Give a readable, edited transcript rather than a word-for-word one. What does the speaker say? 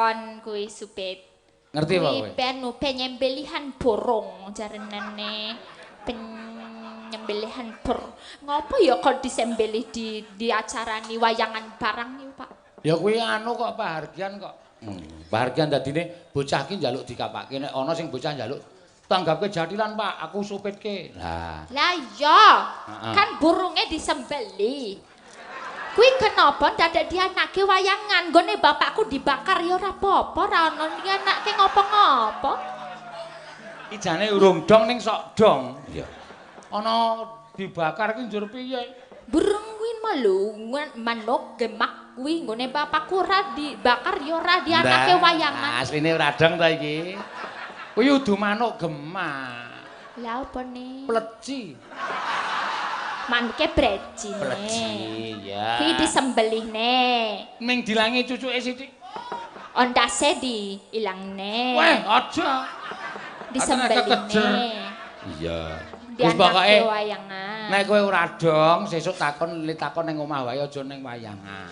Takon kuwi supit. Ngerti apa Kuwi kowe? Penu penyembelihan burung jarenane, penyembelihan ngopo ya kok disembelih di diacarani wayangan barang yo, Pak? Ya kuwi anu kok, pahargyan kok. Pahargyan dadine bocah ki njaluk dikapake, nek ana sing bocah njaluk tanggapke jathilan, Pak, aku supitke. Lah. Lah iya, kan burungnya disembelih. Kuwi kenapa dadak dianake wayangan? Nggone bapakku dibakar ya ora apa-apa, ora ono dianake ngopo-ngopo. Iki jane urung dong ning sok dong. Iya. Ana dibakar ki njur piye? Burung kuwi mah lho, manuk gemak kuwi nggone bapakku ora dibakar ya ora dianake wayangan. Asline ora dong ta iki. Kuwi udu manuk gemak. Lah apa nih? Pleci. Manuke brejine. Pleci, ya. Kuwi disembelihne. Ning dilangi cucuke sithik. Ondase diilangne. Weh, aja. Disembelihne. Iya. Wis Dianake pokoke wayangan. Nek kowe ora dong, sesuk takon, li takon ning omah wae, aja ning wayangan.